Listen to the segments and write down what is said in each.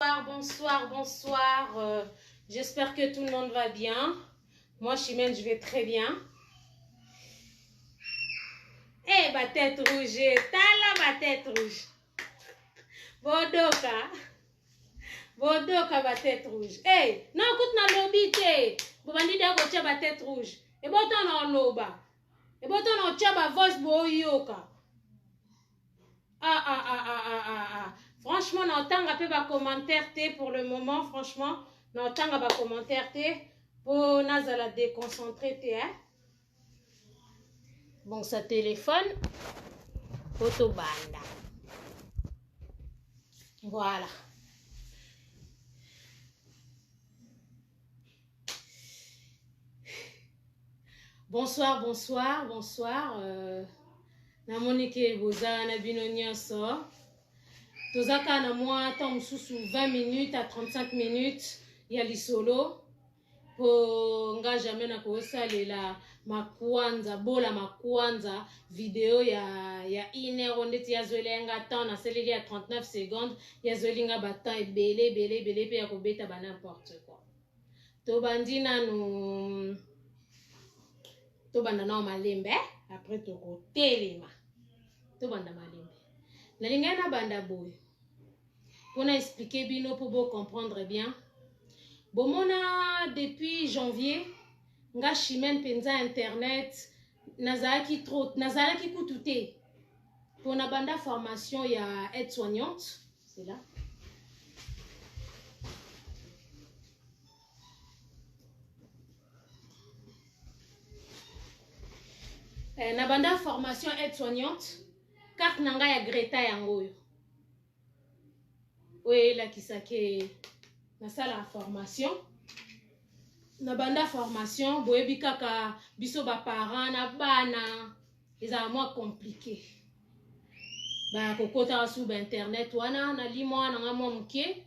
Bonsoir, bonsoir. J'espère que tout le monde va bien. Moi, Chimène, je vais très bien. Eh, hey, ma tête rouge, tala ma tête rouge. Bodoka. Bodoka ma tête rouge. Eh, hey, non, écoute na lobi te. Bobandi da kotia ba tête rouge. E boto na loba. E boto na otia ba voice boyoka. Ah ah ah ah ah ah ah. Franchement, na otanga pe ba commentaire te pour le moment, franchement, na otanga ba commentaire te po nazala déconcentré te hein. Bon, sa téléphone po tobanda. Voilà. Bonsoir, bonsoir, bonsoir. Euh, namoni ke boza na bino nyonso. Toza kaka na mwa temps mosusu 20 minutes à 35 minutes ya lisolo po nga jamais nakosalela makwanza bola makwanza video ya une heure ndeti yazweli nga temps nasaleli ya 39 secondes yazweli nga ba temps ebele ebele ebele mpe ya kobeta ba n'importe quoi. Tobandi nanu, tobanda nao malembe après tokotelema. Tobanda malembe. Nalingai nabanda boye mpona expliquer bino po bo comprendre bien. Bomona depuis janvier nga Chimène mpenza internet nazalaki trop, nazalaki kutu te mpona banda formation ya aide soignante. C'est là. Eh, na banda formation aide soignante, carte na ngai ya Greta yango oyo. Oyo elakisaki nasala formation. Na banda formation, boyebi kaka biso ba parents na bana ezala mwa compliqué. Ba kokota su ba internet wana na limwa na nga mwa moke.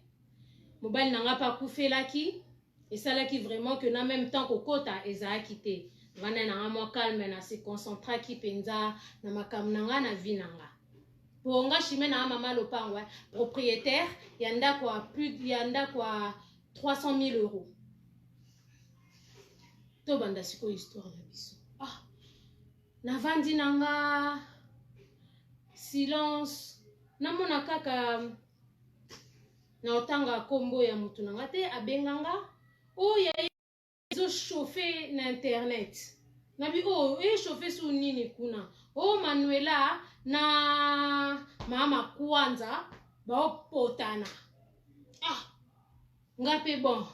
Mobali na nga pa kufelaki. Esalaki vraiment que na même temps kokota ezalaki te. Vanda na nga mwa calme na se concentraki penza na makambo na nga na vie na nga. Po nga Chimène na mama lopango, hein, propriétaire ya ndako ya plus ya ndako ya 300 000 euros. Tobanda sikoyo histoire na biso. Ah, navandi na nga silence, namona kaka na otanga kombo ya mutu na nga te abenga nga oyo ya ezo chauffer na internet. Nabi oh e chauffer su nini kuna? Oh Manuela na mama Kwanza ba potana. Ah nga pe bon.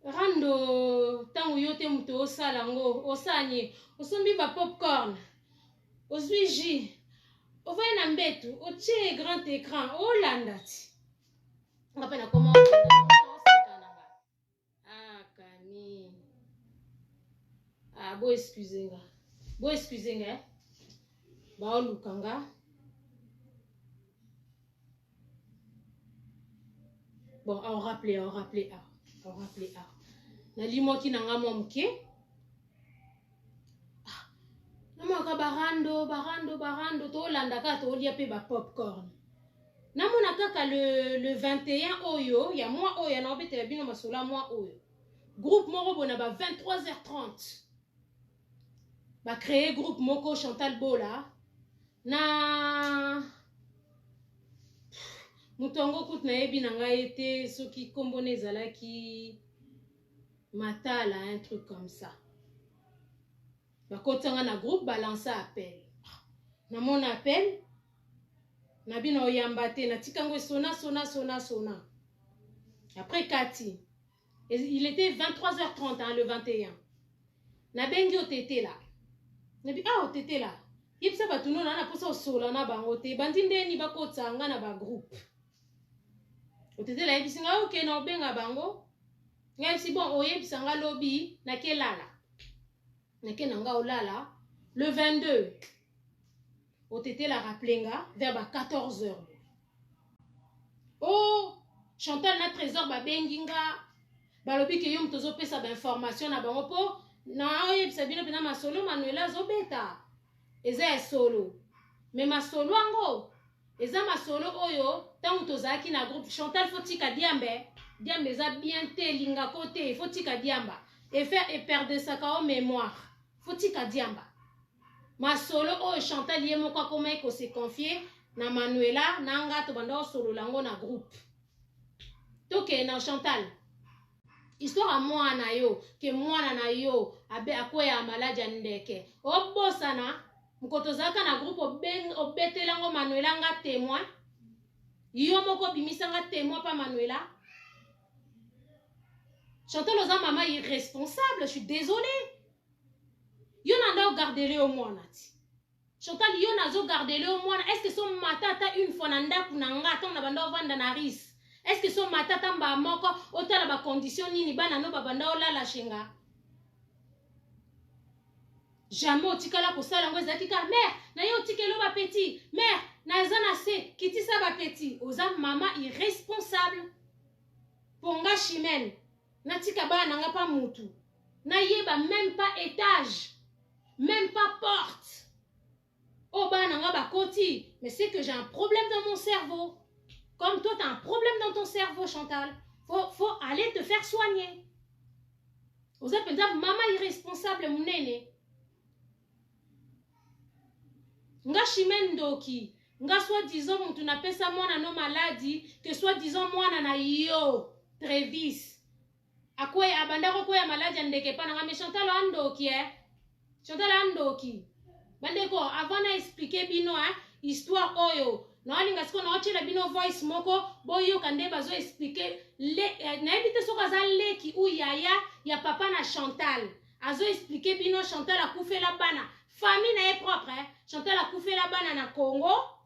Rando tango yo te mutu osala ngo osanye osombi ba popcorn ozwi jus ovai na mbetu otie grand écran olanda ti nga pe na koma oseka na nga. Ah kani ah bo excuse nga, bo excuse nga eh? Baoluka nga bon, au rappeler, au rappeler, au rappeler. Nalimwaki na nga mwa moke. Ah, namwaka barando, barando, barando, tolanda kaka tolia pe ba popcorn. Namona kaka le 21 oyo, ya mwa oyo, na obetela bino masolo ya mwa oyo. Groupe moko bona ba vingt-trois heures trente. Ba créer groupe moko Chantal Bola na moto yango kutu nayebi na ngai ete soki kombo na ezalaki Matala, un truc comme ça. Bakotanga na groupe balança appel. Na mon appel na bino oyamba te, na tikango sona sona sona sona. Après Kati, il était vingt-trois heures trente, hein, le 21. Na bengi otetela. Na bi ah otetela. Yebisa bato no na na posa osola na bango te. Bandi ndeni bakotsa nga na ba groupe. Otetela yebisi nga ok na obenga bango. Nga yebisi bon oyebisa nga lobi na kelala. Na ke na nga olala le 22. Otetela rappelé nga vers ba quatorze heures. Oh Chantal na Trésor babengi nga balobi ke yo moto ozopesa ba information na bango po na oyebisa bino pena masolo Manuela azobeta eza ya solo. Mais masolo yango Eza masolo oyo ntango tozalaki na groupe. Chantal, faut tika diamba. Diamba eza bien te, elingako te. Faut tika diamba, efe eperdesaka o mémoire. Faut tika diamba. Masolo oyo Chantal ye moko akomaki kose confier na Manuela na nga, tobanda kosolola yango na groupe. Tokende na Chantal, histoire ya mwana yo, ke mwana na yo abe akweya maladi ya ndeke. Obosana mokoto ozalaka na groupe, obetelango Manuela nga témoin. Yo moko obimisanga témoin pa Manuela. Chantal, oza mama irresponsable, je suis désolée. Yo na nda ogardele yo mwana ti. Chantal, yo nazogardele yo mwana. Est ce que so mata ata une fois na ndako na nga, ntango na banda ovanda na ris, est ce que so mata ata mbaa moko otala bacondition nini bana no babanda olala shenga? Jamais otikala kosala yango. Ezalaki kaka mare na ye otikeli yo bapeti, mare naza na se kitisa bapeti. Oza mama irresponsable. Mpo nga Chimene natika bana na nga pa mutu nayeba même pas étage, même pas porte oyo bana na nga bakoti, mais c'est que j'ai un problème dans mon cerveau, comme toi, tu as un problème dans ton cerveau. Chantal, faut aller te faire soigner. Oza mpenza mama irresponsable monene. Nga Chimene ndoki, nga soi disant mutu napesa mwana no maladi, ke soi disant mwana na yo Trevis akweya, abanda kokweya maladi ya ndeke epa na nga. Mais Chantal andoki, eh? Chantal andoki. Bandeko, avant na expliquer bino, eh, histoire oyo naolinga sikoyo naotiela bino voice moko, boyoka nde bazo expliquer. Nayebi te soki aza leki ou yaya ya papa na Chantal. Azo expliquer bino Chantal akufela bana, famille na ye propre, eh? Chantal akufela bana na Congo,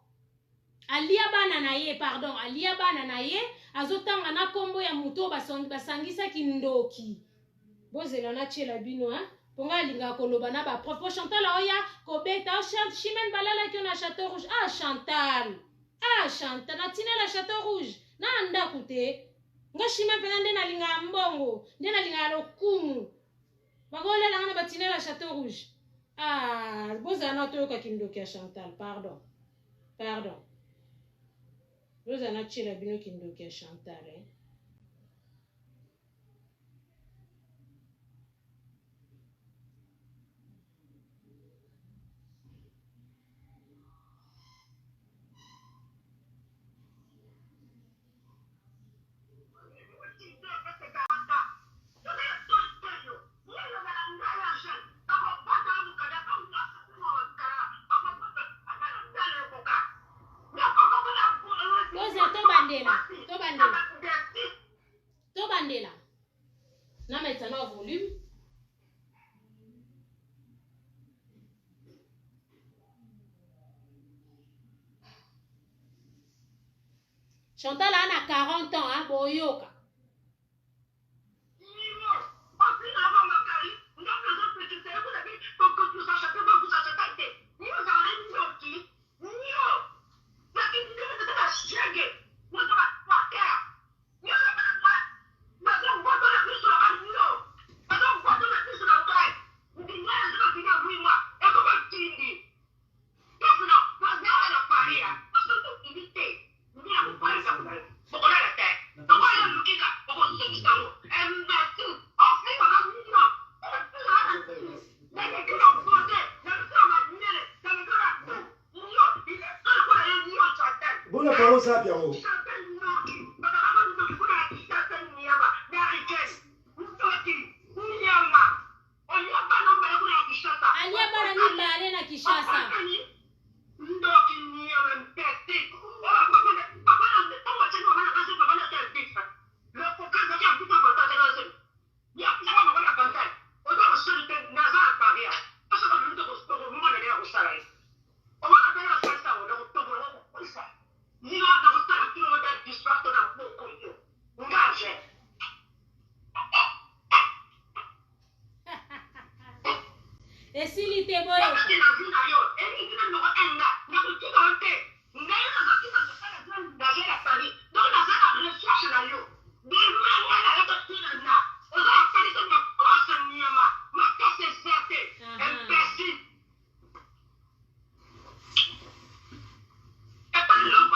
alia bana na ye, pardon, alia bana na ye. Azotanga na nkombo ya moto oyo basangisaki ndoki. Bozela natiela bino, hein? Mpo ngai alingaka koloba na baprof. Po Chantal aoya kobeta Chimene balalaki yo na Chateau Rouge. Ah Chantal, ah Chantal, natinela Chateau Rouge na ndako te. Nga Chimene mpenza nde nalingaka mbongo, nde nalingaka lokumu, bakolelanga na batinela Chateau Rouge. Ah, bozala na toyoka kindoki ya Chantal. Pardon, pardon, bozala natiela bino kindoki ya Chantal, eh? Toza tobandela, tobandela, tobandela. Nametisa na volume. Chantal a na 40 ans, hein, boyoka. Bona parole sapi yango. Alia bana mibale na Kinshasa. Esili te, boyoka. Aha.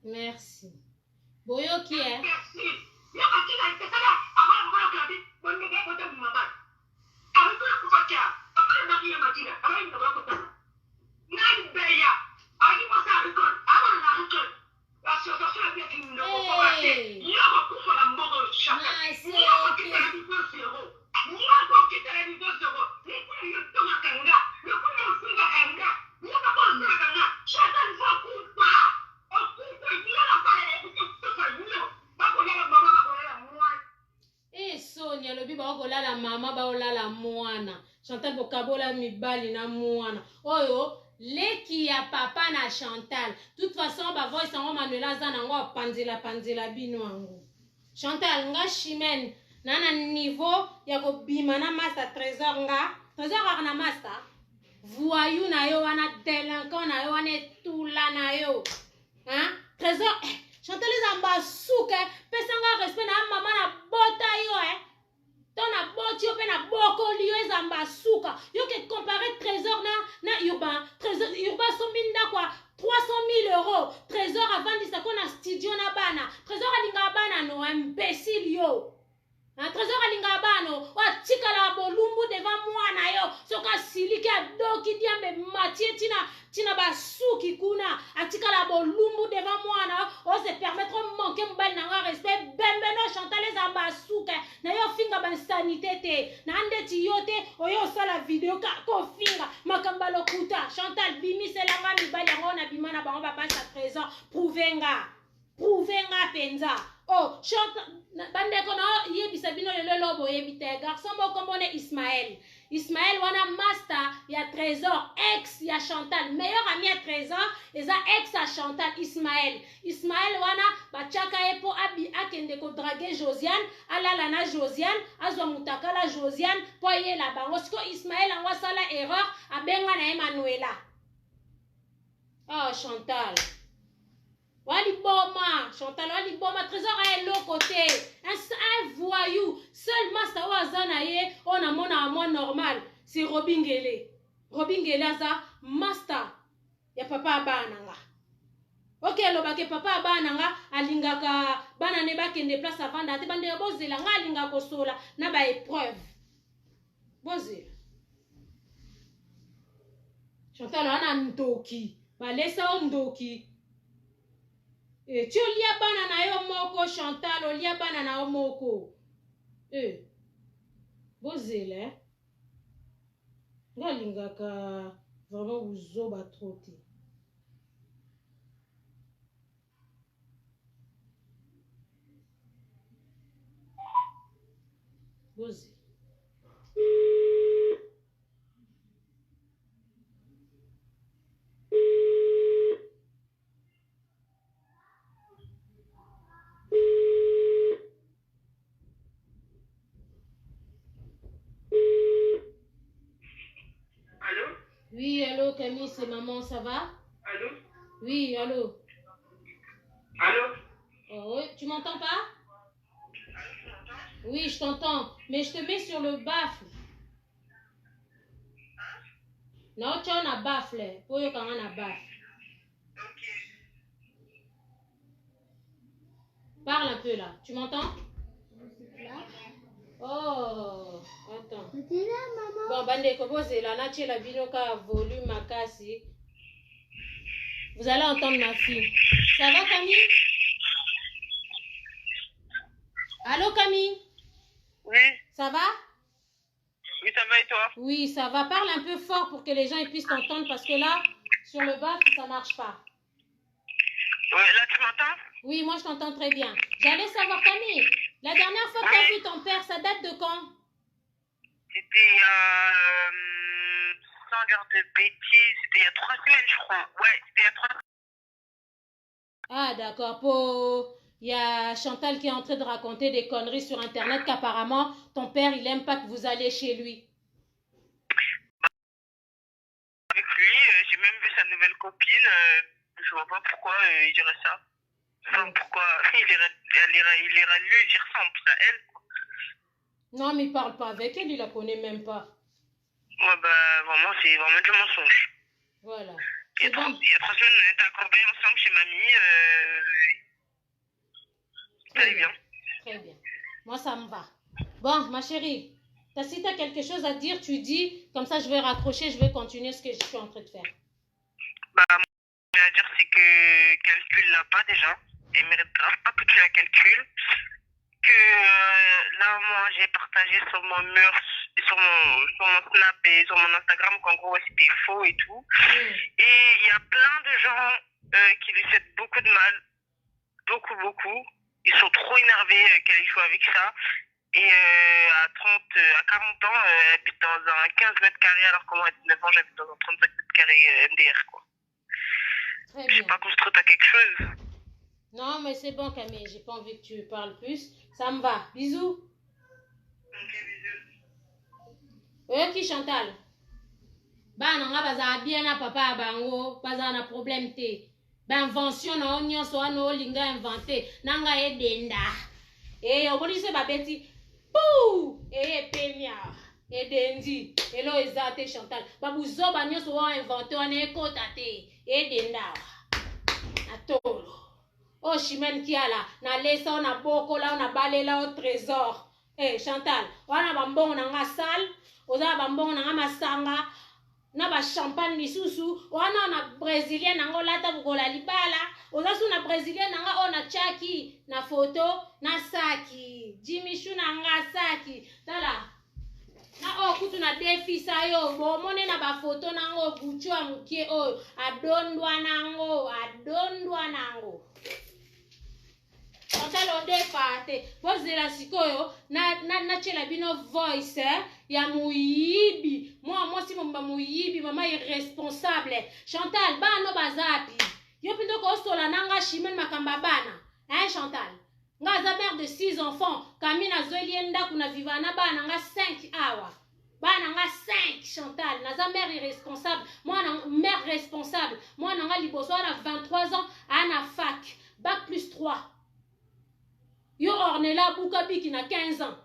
Merci. Boyoki eh. Merci. Hey. E soni alobi baokolala mama baolala mwana. Chantal bokabola mibali na mwana oyo leki ya papa na Chantal. Toute façon ba voice yango Manuela aza nango apanzela panzela bino yango. Chantal nga Chimène na na niveau ya kobima na master Trésor nga Trésor kaka na master voyou na yo wana délinquant na yo wana etula na yo hein Trésor eh, Chantal eza mbasuka eh. Pesa nga respect na mama na bota yo eh to na boti yo mpe na bokoli yo eza mbasuka yo ke compare Trésor na Urbain. Trésor Urbain asombi ndako ya 300 000 euros. Trésor avandisa ko na studio na bana. Trésor alingaka bana no imbécile yo. Na Trésor alingaka bana no oyo atikala bolumbu devant mwana yo soki asiliki adoki diambe matie tina tina basuki kuna atikala bolumbu devant mwana ose permettre manquer mobali na nga respect bembe no Chantal eza basuka na yo finga ba insanité te na ndeti yo te oyo osala video ka kofinga makambo ya lokuta. Chantal bimisela nga mibali yango na bima na bango babasa Trésor prouve nga penza. Oh Chantal bandeko na yebisa bino lelo lelo boyebi te garçon moko mbone Ismaël. Ismaël wana master ya Trésor, ex ya Chantal, meilleur ami ya Trésor eza ex ya Chantal Ismaël. Ismaël wana bachaka ye po abi akende ko draguer Josiane, alala na Josiane, azwa mutakala Josiane po ayela bango. Siko Ismaël yango asala erreur, abenga na ye Manuela. Oh Chantal. Waliboma, Chantal waliboma, Trésor a eloko te. Un voyou, seul master oyo aza na ye, oyo namona moi normal, c'est Robingele. Robingele aza master ya papa ya bana nga. Ok, alobake papa ya bana nga alingaka bana ne bakende place avanda te bandeko bozela nga alingaka kosola na ba épreuve. Bozela. Chantal wana ndoki, balesa o ndoki. E, ti olia bana na yo moko Chantal, olia bana na yo moko. E, bozela eh. Nga alingaka vraiment buzoba trop te. Bozela. Allô? Oui, allô Camille, c'est maman, ça va? Allô? Oui, allô. Allô? Oh, oui, tu m'entends pas? Oui, je t'entends, mais je te mets sur le baffle. Non, tu as un baffle. Pour y avoir un baffle. Ok. Parle un peu là. Tu m'entends? Oh, attends. Là, maman. Bon, bandeko bozela natiela bino ka volume makasi. Vous allez entendre ma fille. Ça va Camille? Allô Camille? Oui. Ça va? Oui, ça va et toi? Oui, ça va. Parle un peu fort pour que les gens puissent t'entendre parce que là, sur le bas, ça marche pas. Ouais, là tu m'entends? Oui, moi je t'entends très bien. J'allais savoir Camille, la dernière fois que tu as vu ton père, ça date de quand? C'était il y a, sans dire de bêtises, c'était il y a 3 semaines, je crois. Ouais, c'était il y a 3 semaines. Ah, d'accord. Pour... Il y a Chantal qui est en train de raconter des conneries sur Internet qu'apparemment, ton père, il aime pas que vous alliez chez lui. Avec lui, j'ai même vu sa nouvelle copine. Je vois pas pourquoi il dirait ça. Enfin, pourquoi il irait lui dire ça en plus à elle. Quoi. Non, mais il parle pas avec elle, il la connaît même pas. Ouais, bah, vraiment, c'est vraiment du mensonge. Voilà. Il y a C'est bon. Il y a 3 semaines, on était à Corbeil ensemble chez mamie. Ça Très allait bien. bien. Très bien. Moi, ça me va. Bon, ma chérie, si tu as quelque chose à dire, tu dis. Comme ça, je vais raccrocher, je vais continuer ce que je suis en train de faire. Bah, moi, ce que j'ai à dire, c'est que calcule-la pas déjà. Elle mérite grave pas que tu la calcules. Que là, moi, j'ai partagé sur mon mur, sur mon Snap et sur mon Instagram qu'en gros, ouais, c'était faux et tout. Et il y a plein de gens qui lui souhaitent beaucoup de mal. Beaucoup, beaucoup. Ils sont trop énervés qu'elle échoue avec ça. Et à 30, à 40 ans, elle habite dans un 15 mètres carrés, alors que moi, à 19 ans, j'habite dans un 35 mètres carrés MDR, quoi. Très Je sais bien. pas, construire à quelque chose. Non, mais c'est bon, Camille. J'ai pas envie que tu parles plus. Ça me va. Bisous. Ok, bisous. Oyoki Chantal. Bana nga bazala bien na papa ya bango, bazala na problème te. Bainvention na yo nyonso wana olinga invente na ngai edenda. E omoni so babeti pu eye epemi awa edendi elo eza te. Chantal, babuzoba nyonso wa invente wana ekota te, edenda awa na tolo. Oyo Chimene Kiala nalesa oyo, nabokola oyo, nabalela oyo Trésor. Eh, Chantal wana, bambongo na nga sale, oza na bambongo na nga masanga na bachampagne lisusu wana na brésilien nango olata kokola libala. Oza su na brésilien na nga oyo natiaki na foto na saki jimishu na nga saki. Tala na oyo kutu na defisa yo, bomone na bafoto nango butu ya mokie oyo adondwa nango, adondwa nango. Chantal odefa te. Bozela sikoyo natiela bino voice ya moyibi, mwana mwasi momba moyibi, mama irresponsable. Chantal, bana baza api? Yo mpe ndoko osola na nga Chimene makambo ya bana, hein? Chantal, nga aza mère de 6 enfants. Kami nazweli ye ndako na viva na bana nga 5 awa, bana nga 5. Chantal, naza mère irresponsable, mwana mère responsable. Mwana nga liboso ana 23 ans, ana fac, bac plus 3. Yo Ornela abuka biki na 15 ans.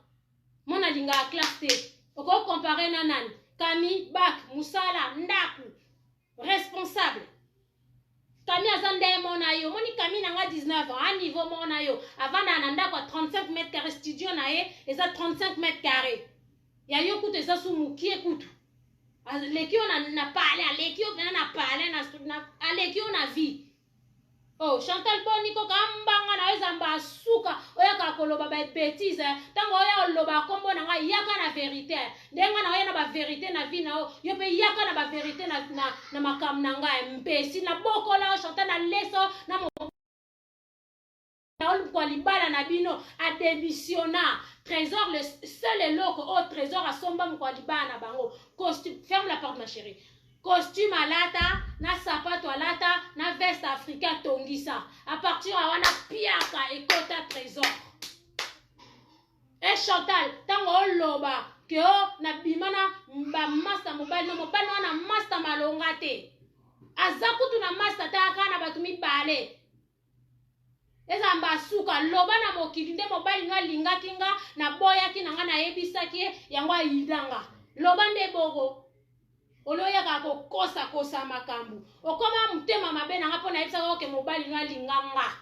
Mwana alingaka classe te. Okocomparer na nani? Kami bac, mosala, ndako, responsable. Kami aza nde mona yo. Omoni Kami na nga 19 ans, a niveau mona yo avandaka na ndako ya 35 mètre carré. Studio na ye eza 35 mètre carré. Ya yo kutu eza su mokie kutu. Aleki yo na pale, aleki yo mpena na pale aleki yo na vie. Oh Chantal, boni koka mbanga na yo ezamba asuka. Oyaka koloba babêtises. Ntango oya oloba nkombo na ngai, yaka na vérité. Ndenge na oya na bavérité na vie na yo, yo mpe yaka na bavérité na makambo na ngai. Mpesi nabokola yo Chantal, na leso na olukwa libala na bino adémissionna. Trésor, le seul eloko oyo Trésor asomba mokwa libala na bango, costume. Ferme la porte, ma chérie. Costume alata na sapato alata na veste africain atongisa. À partir ya wana, piaka ekota Trésor. E Chantal, ntango oloba ke o nabima na bamasta, mobali no, mobali wana masta malonga te. Aza kutu na masta te, aka na bato mibale. Eza mbasuka. Loba na mokili nde mobali nga alingaki nga, naboyaki na nga, nayebisaki ye yango, ayidanga. Loba nde bongo. Oloyaka kokosakosa makambo, okoma motema mabe na nga mpo nayebisaka oke mobali no alinga nga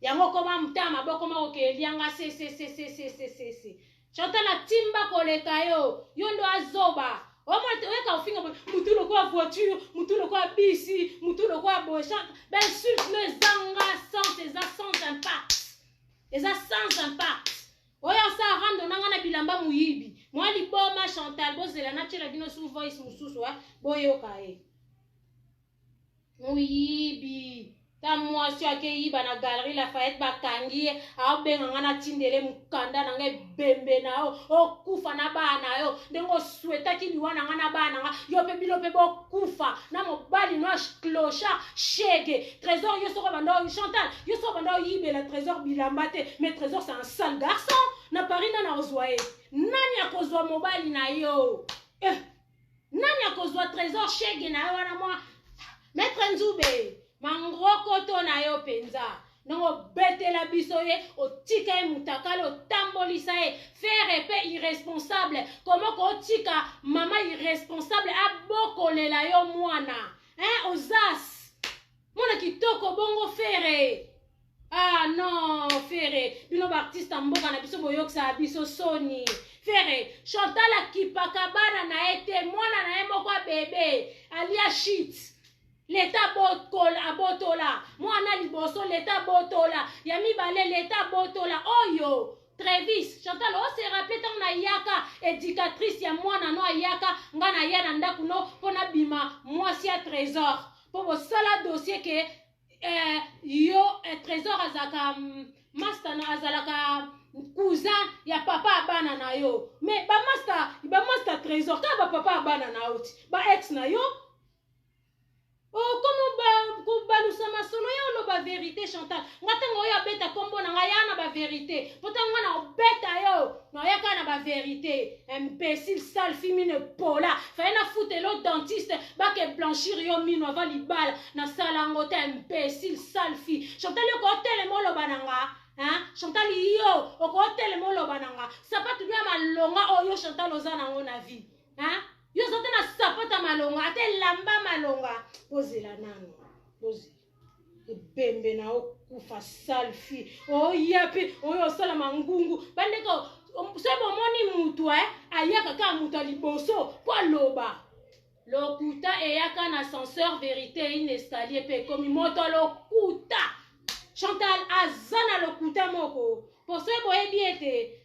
yango. Okoma motema mabe, okoma kokelianga ccccccccc. Chantal, atimba koleka yo. Yo ndo azoba. Oyaka ofinga mutu lokola voiture, mutu lokola bisi, mutu lokola boye. Bainsulte no ezanga sens, eza sans impact, eza sans impact. Oyo asala rando nanga na bilamba moyibi, mwa liboma. Chantal, bozela natiela bino su voice mosusu boyoka ye. Moyibi ta mwasi oyo akeyiba na Galerie Lafayette, bakangi ye, aobenga nga natindele mokanda na nga. Ebembe na yo, okufa na bana na yo ndenge oswetaki liwa na nga na bana na nga. Yo mpe, bino mpe bokufa na mobali no clochard shege Trésor. Yo soko banda, Chantal, yo soko banda oyibela Trésor bilamba te. Mais Trésor, c'est un sale garçon na Paris. Nani akozwa ye? Nani akozwa mobali na yo, eh? Nani akozwa Trésor shege na yo wana? Mwa maître Nzube mangrokoto na yo mpenza, ndenge obetela biso ye, otika ye mutakala, otambolisa ye fere mpe irresponsable. Koma kootika mama irresponsable abokolela yo mwana. Hein, ozas. Mwana kitoko bongo Ferre. Ah non, Ferre, bino ba artiste ya mboka na biso boyokisaka biso soni. Ferre, Chantal akipaka bana na ye te, mwana na ye moko ya bebe, alia shit. Leta abotola, mwana liboso leta abotola, ya mibale leta abotola, oyo Trevis, Chantal, o se rappeler ntango nayaka educatrice ya mwana no ayaka nga naya na ndako no mpo nabima mwasi ya Trésor mpo bosala dossier ke eh, yo eh, Trésor azalaka mm, master na azalaka cousin ya papa ya bana na yo mais ba master ba master Trésor kaka ba papa ya bana na yo ti ba ex na yo okomo oh, kobalusa masolo ya oloba verite Chantal nga ntango oyo abeta nkombo na nga ya na ba verite mpo ntango nga na obeta yo nayaka na ba verite imbecile sale fille mino epola faye nafutela dentiste bake blanchir yo mino avant libala nasala yango te imbecile sale fille Chantal yo kotelema oloba na nga hein? Chantal yo okotelema oloba na nga sapatu ya malonga oyo Chantal oza nango na vie hein? Yo oza te na sapata malonga ata elamba malonga bozela nano bozela ebembe na okufa sale fille oya mpe oyo osala mangungu bandeko soki bomoni mutu eh, ayaka kaka moto ya liboso mpo aloba lokuta eyaka na ascenseur verite une escalier mpe ekomi moto lokuta Chantal aza na lokuta moko mpo soki boyebi ete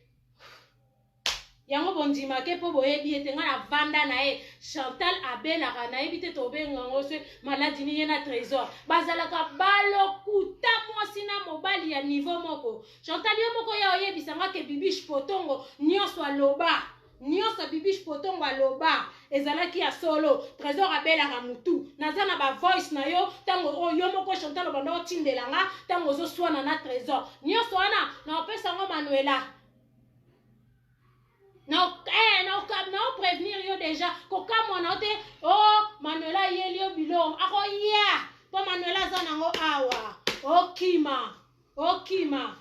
yango bondimake mpo boyebi ye te ngai navanda na ye Chantal abelaka nayebi te tobenga yango se maladi ni ye na Trésor bazalaka balokuta mwasi na mobali ya niveau moko Chantal yo moko ya oyebisa nga ke Bibiche Potongo nyonso aloba nyonso Bibiche Potongo aloba ezalaki ya solo Trésor abelaka mutu naza na ba voice na yo ntango oyo yo moko Chantal obanda otindela nga ntango ozoswana na Trésor nyonso wana na opesa yango Manuela na eh, na na prévenir yo déjà kokamwa na yo te o oh, Manuela ayeli yo biloko akoya mpo Manuela aza nango awa okima okima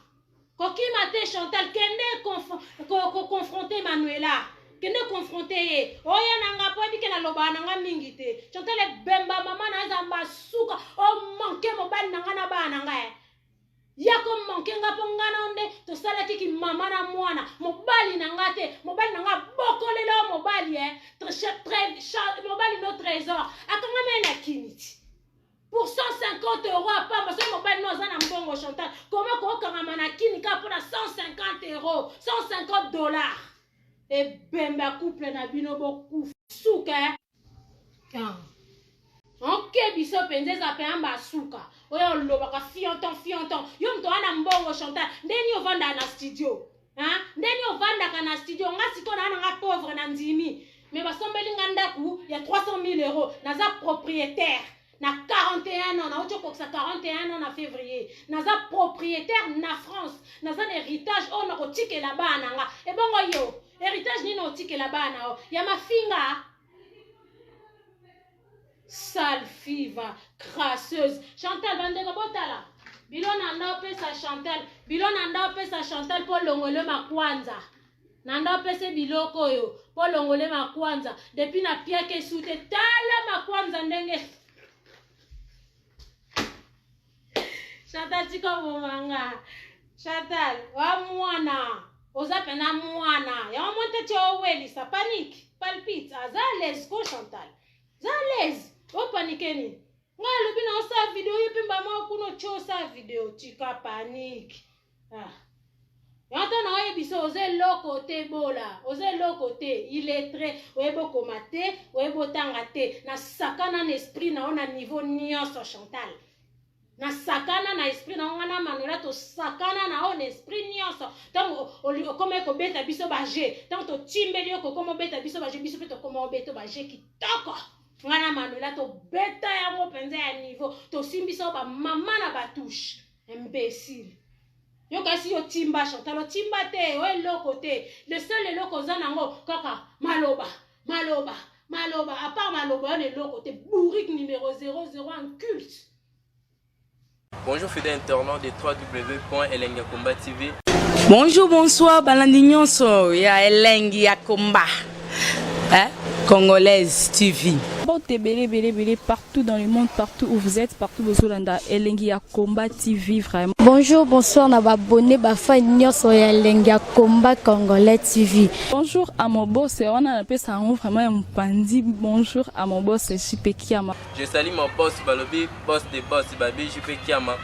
kokima te Chantal kende koconfronte Manuela kende confronte ye oya na nga mpo ebike nalobaka na nga mingi te Chantal ebemba mama na aza masuka omanke mobali na nga na bana na nga eh. ya ko manke nga mpo nga na nde tosalaki ki mama na mwana mobali na nga te mobali na nga bokolela yo mobali eh. Mobali no Trésor akangami ye na kiniti pour 150 euros apamba soki mobali no aza na mbongo Chantal koma kokangama na kini kaka mpona 150 euros 150 dollars ebembe ya couple na bino bokufa suka eh. Ah. Ok biso mpenza eza mpenza basuka oyo olobaka fionton fionton yo moto wana mbongo Chantal ndeni ovandaka na studio hein? Ndeni ovandaka na studio nga sikoyo naa nanga pauvre na ndimi me basombeli nga ndako ya 300 000 euros naza propriétaire na 41 ans nauti okokisa 41 ans na février naza propriétaire na France naza na héritage oyo nakotikela bana na nga ebongo yo héritage nini otikela bana yo ya mafinga sale fiva crasseuse Chantal bandeko botala bilo na nda opesa Chantal bilo na nda opesa Chantal mpo longole makwanza na nda opesa biloko oyo mpo longole makwanza depuis na piaka esu te tala makwanza ndenge Chantal tika obomanga Chantal wa mwana oza pena mwana yango moni te ti owelisa panique palpite aza alaise ko Chantal za alaise opanike nini ngai alobi na osala video yo mpe mbama kuna otye osala video tika panique ah. Yango ntango na oyebisa oza eloko te bola oza eloko te illettré oyebi okoma te oyebi otanga te nasakana na esprit na yo na niveau nyonso Chantal nasakana na esprit na yo nga na Manuela tosakana na yo na esprit nyonso ntango okomaki kobeta biso baje ntango totimbeli yo kokoma obeta biso baje biso mpe tokoma obeta baje kitoko nga na Manuela tobeta yango mpenza ya niveau tosimbisa yo bamama na batouche imbécile yo kasi yo timba Chantal otimba te o eloko te le seul eloko oza nango kaka maloba maloba maloba à part maloba wana eloko te bourrique numéro 00 en culte. Bonjour fidèles internautes de www.elengiyakomba TV. Bonjour, bonsoir, balandi nyonso ya Elengi ya Komba. Eh? Congolaise TV. Mbote ebele ebele ebele partout dans le monde, partout où vous êtes, partout bozolanda Elengi ya Combat TV vraiment. Bonjour, bonsoir na ba abonné ba fan nyonso ya Elengi ya Combat Congolais TV. Bonjour à mon boss, wana napesa yango vraiment ya mopanzi. Bonjour à mon boss JP Kiama. Je salue mon boss balobi, boss de boss babi JP Kiama.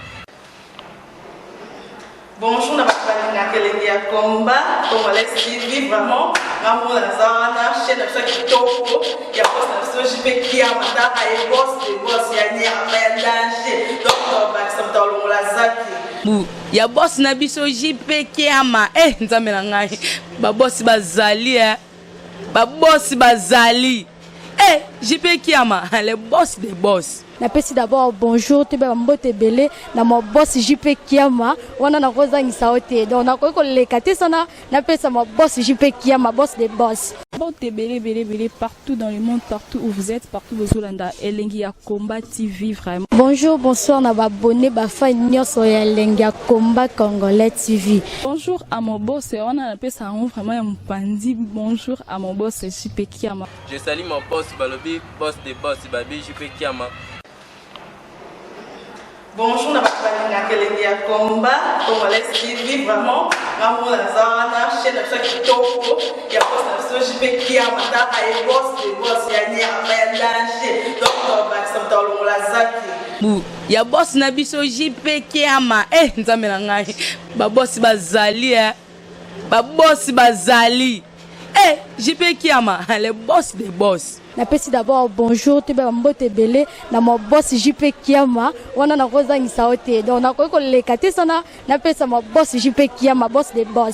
Bonjour na bato balingaka Elengi ya Combat Congolais TV, vraiment ngamona naza wana chaîne na biso ya kitoko ya boss na biso JP Kiama, taka ye boss de boss ya nyama ya danger, donc tobakisa moto alongola zaki. Bu ya boss na biso JP Kiama. Eh, nzambe na ngai, babosi bazali, eh. Babosi bazali, eh, JP Kiama, le boss des boss. Napesi d'abord bonjour, toyeba bambote ebele na ma boss JP Kiama. Wana nakozangisa yo te, donc nakoki koleka te sana napesa ma boss JP Kiama, boss de boss. Mbote ebele ebele ebele partout dans le monde, partout où vous êtes, partout bozolanda Elengi ya Combat TV vraiment. Bonjour, bonsoir na ba abonné ba fan nyonso ya Elengi ya Combat Congolais TV. Bonjour à mon boss, wana napesa yango vraiment ya mopanzi. Bonjour à mon boss JP Kiama. Je salue mon boss balobi, boss de boss babi JP Kiama. Bonjour na bato balingaka Elengi ya Combat Congolais TV, vraiment ngamona naza wana chaîne na biso ya kitoko ya boss na biso JP Kiama, taka ye boss de boss ya nyama ya danger, donc tobakisa moto alongola zaki. Bu ya boss na biso JP Kiama. Eh, nzambe na ngai, babosi bazali, eh. Babosi bazali, eh, JP Kiama, le boss des boss. Napesi d'abord bonjour, toyeba bambote ebele na ma boss JP Kiama. Wana nakozangisa yo te, donc nakoki koleka te sana napesa ma boss JP Kiama, boss de boss.